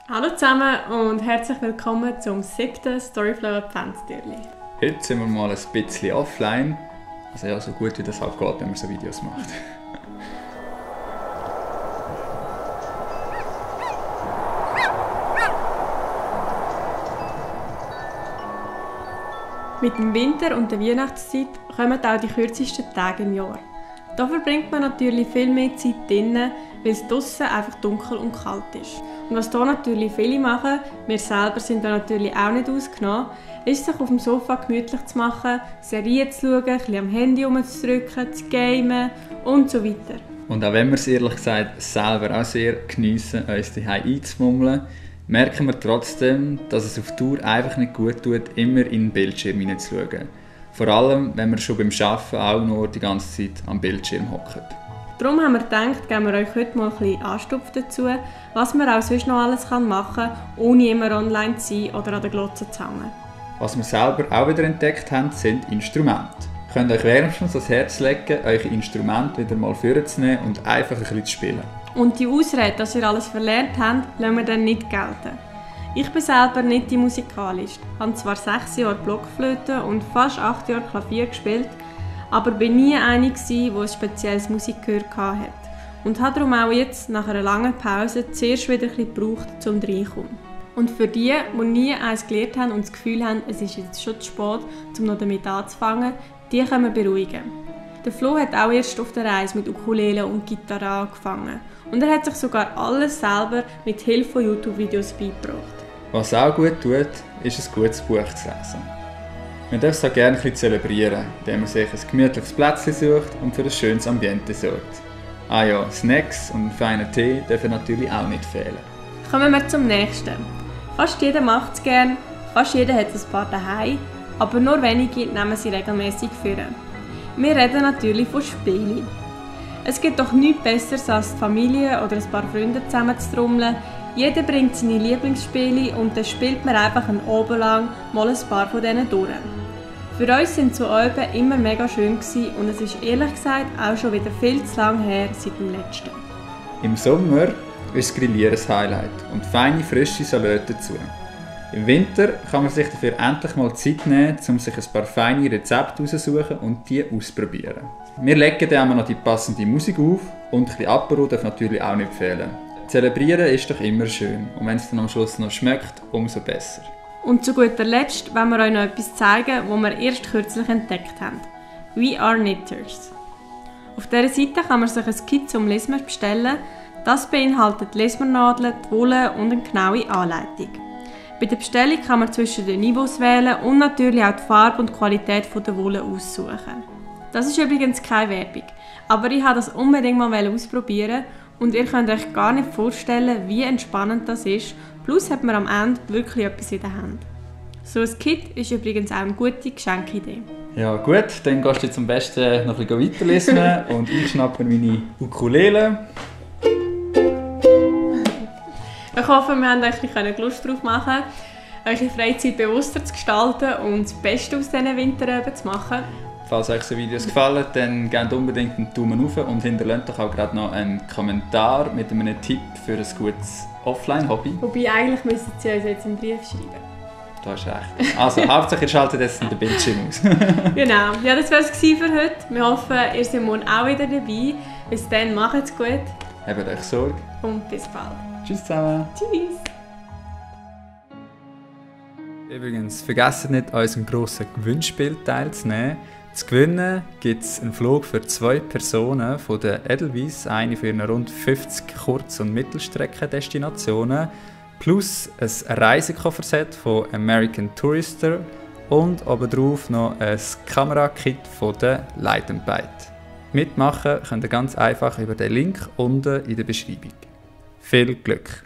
Hallo zusammen und herzlich willkommen zum 7. Storyflow Adventstürli. Heute sind wir mal ein bisschen offline, also ja, so gut wie das halt geht, wenn man so Videos macht. Mit dem Winter und der Weihnachtszeit kommen auch die kürzesten Tage im Jahr. Da verbringt man natürlich viel mehr Zeit drinnen, weil es draussen einfach dunkel und kalt ist. Und was hier natürlich viele machen, wir selber sind da natürlich auch nicht ausgenommen, ist sich auf dem Sofa gemütlich zu machen, Serien zu schauen, ein bisschen am Handy herumzudrücken, zu gamen und so weiter. Und auch wenn wir es ehrlich gesagt selber auch sehr geniessen, uns daheim einzumummeln, merken wir trotzdem, dass es auf Dauer einfach nicht gut tut, immer in den Bildschirm hineinzuschauen. Vor allem, wenn wir schon beim Arbeiten auch nur die ganze Zeit am Bildschirm hocken. Darum haben wir gedacht, geben wir euch heute mal ein bisschen Anstupf dazu, was man auch sonst noch alles machen kann, ohne immer online zu sein oder an der Glotze zu hängen. Was wir selber auch wieder entdeckt haben, sind Instrumente. Ihr könnt euch wärmstens ans Herz legen, eure Instrumente wieder mal vorzunehmen und einfach ein bisschen zu spielen. Und die Ausrede, dass ihr alles verlernt habt, lassen wir dann nicht gelten. Ich bin selber nicht die Musikalisch, habe zwar 6 Jahre Blockflöte und fast 8 Jahre Klavier gespielt, aber bin nie eine, die ein spezielles Musikgehör hatte. Und habe darum auch jetzt, nach einer langen Pause, zuerst wieder ein bisschen gebraucht, um reinzukommen. Und für die nie eins gelernt haben und das Gefühl haben, es ist jetzt schon zu spät, um noch damit anzufangen, die können wir beruhigen. Der Flo hat auch erst auf der Reise mit Ukulele und Gitarre angefangen. Und er hat sich sogar alles selber mit Hilfe von YouTube-Videos beigebracht. Was auch gut tut, ist ein gutes Buch zu lesen. Man darf es auch gerne ein bisschen zelebrieren, indem man sich ein gemütliches Plätzchen sucht und für ein schönes Ambiente sorgt. Ah ja, Snacks und ein feiner Tee dürfen natürlich auch nicht fehlen. Kommen wir zum nächsten. Fast jeder macht es gerne, fast jeder hat ein paar daheim, aber nur wenige nehmen sie regelmäßig vor. Wir reden natürlich von Spielen. Es gibt doch nichts Besseres, als die Familie oder ein paar Freunde zusammen zu trommeln. Jeder bringt seine Lieblingsspiele und dann spielt man einfach einen Abend lang mal ein paar von denen durch. Für uns sind so Alben immer mega schön gewesen und es ist ehrlich gesagt auch schon wieder viel zu lang her seit dem letzten. Im Sommer ist das Grillieren ein Highlight und feine, frische Salate dazu. Im Winter kann man sich dafür endlich mal Zeit nehmen, um sich ein paar feine Rezepte rauszusuchen und die auszuprobieren. Wir legen dann auch noch die passende Musik auf und ein bisschen Apero darf natürlich auch nicht fehlen. Zelebrieren ist doch immer schön und wenn es dann am Schluss noch schmeckt, umso besser. Und zu guter Letzt wollen wir euch noch etwas zeigen, das wir erst kürzlich entdeckt haben. We are Knitters. Auf dieser Seite kann man sich ein Kit zum Lesmer bestellen. Das beinhaltet Lesmernadeln, die Wolle und eine genaue Anleitung. Bei der Bestellung kann man zwischen den Niveaus wählen und natürlich auch die Farbe und die Qualität der Wolle aussuchen. Das ist übrigens keine Werbung, aber ich wollte das unbedingt mal ausprobieren und ihr könnt euch gar nicht vorstellen, wie entspannend das ist. Plus hat man am Ende wirklich etwas in der Hand. So ein Kit ist übrigens auch eine gute Geschenkidee. Ja gut, dann gehst du jetzt am besten noch ein bisschen weiterlesen und ich schnappe meine Ukulele. Ich hoffe, wir haben euch ein bisschen Lust darauf machen, eure Freizeit bewusster zu gestalten und das Beste aus diesen Winterabenden zu machen. Falls euch so Videos gefallen, dann gebt unbedingt einen Daumen hoch und hinterlasst doch auch gerade noch einen Kommentar mit einem Tipp für ein gutes Offline-Hobby. Wobei, eigentlich müssen sie uns jetzt einen Brief schreiben. Du hast recht. Also, Hauptsache ihr schaltet jetzt den Bildschirm aus. Genau, ja, das war es für heute. Wir hoffen, ihr seid morgen auch wieder dabei. Bis dann, macht's gut. Habt euch Sorge. Und bis bald. Tschüss zusammen. Tschüss. Übrigens, vergesst nicht, an unserem grossen Gewinnspiel teilzunehmen. Zu gewinnen gibt es einen Flug für 2 Personen von der Edelweiss, eine für eine rund 50 Kurz- und Mittelstreckendestinationen, plus ein Reisekofferset von American Tourister und obendrauf noch ein Kamerakit von der Light & Bite. Mitmachen könnt ihr ganz einfach über den Link unten in der Beschreibung. Viel Glück!